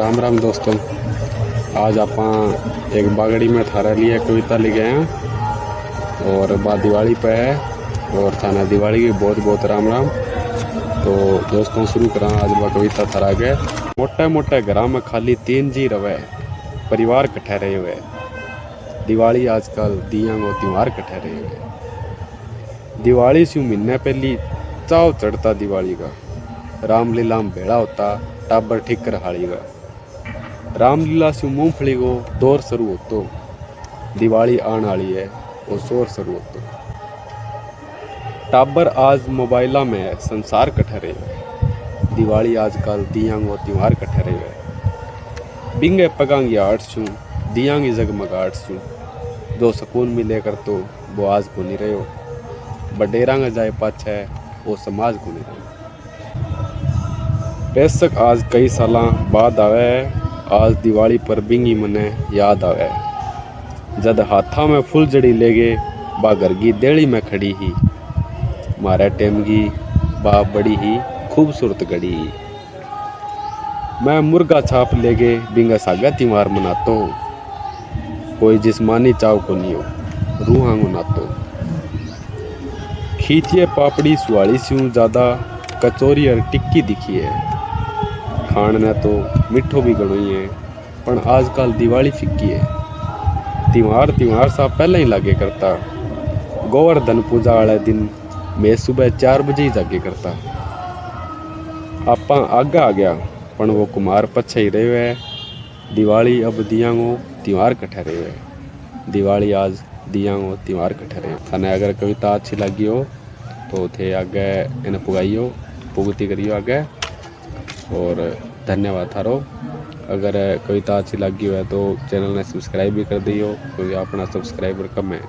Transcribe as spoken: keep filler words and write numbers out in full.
राम राम दोस्तों, आज आपां एक बागड़ी में थारे लिए कविता लेगे आया और बा दिवाली पे है और थाने दिवाली की बहुत बहुत राम राम। तो दोस्तों, शुरू करां आज बा कविता थारे आगे। मोटे मोटे घरां में खाली तीन जी रवे, परिवार कठे रहे हुए। दिवाली आजकल दियां को त्योहार कठे रहे हुए। दिवाली स्यूं महीने पहली चाव चढ़ता दिवाली का, रामलीला में भेळा होता टाबर ठीकर हाळी का। रामलीला स्यूं मूंगफली को दौर सरू होतो, दिवाळी आण आळी है, वो शोर सरू होतो। टाबर आज मोबाइलां में है, संसार कठे रहे। दिवाळी आजकल दियां को त्योहार कठे रहे। बिंगे पगां की आड़ स्यूं, दियां की जगमगाट स्यूं, जो सुकून मिले करतो, वो आज कोनी रह्यो। बडेरां के जाए पाछे, वो समाज कोनी रह्यो। बेशक आज कई सालां बाद आवे है, आज दिवाळी पर बिंगी मने याद आवे है। जद हाथां में फुलझड़ी लेगे बा घर की देळी में खड़ी ही। म्हारे टेम की बा बड़ी ही खूबसूरत घड़ी ही। मैं मुर्गा छाप लेगे बिंगे सागे तिंवार मनातो हूं। कोई जिस्मानी चाव कोनी हो, रूहां को नातो। खीचिए पापड़ी सुवाळी स्यूं ज्यादा कचोरी अर टिक्की दिखी है। खाण ने तो मीठो भी घणो ही है, पण आजकल दिवाळी फिक्की है। तिंवार तिंवार सा पहला ही लागे करता। गोवर्धन पूजा आळे दिन मैं सुबह चार बजे ही जागे करता। आपां आगे आ गया, पण वो कुमार पछे ही रह्यो है। दिवाळी अब दियां को तिंवार कठे रह्यो है। दिवाळी आज दियां को तिंवार कठे रह्यो। थाने अगर कविता अच्छी लागी हो तो थे आगे इने पुगाइयो, पुगती करियो आगे। और धन्यवाद थारो। अगर कविता अच्छी लागी हो तो चैनल ने subscribe भी कर दियो, क्योंकि अपना subscriber कम है।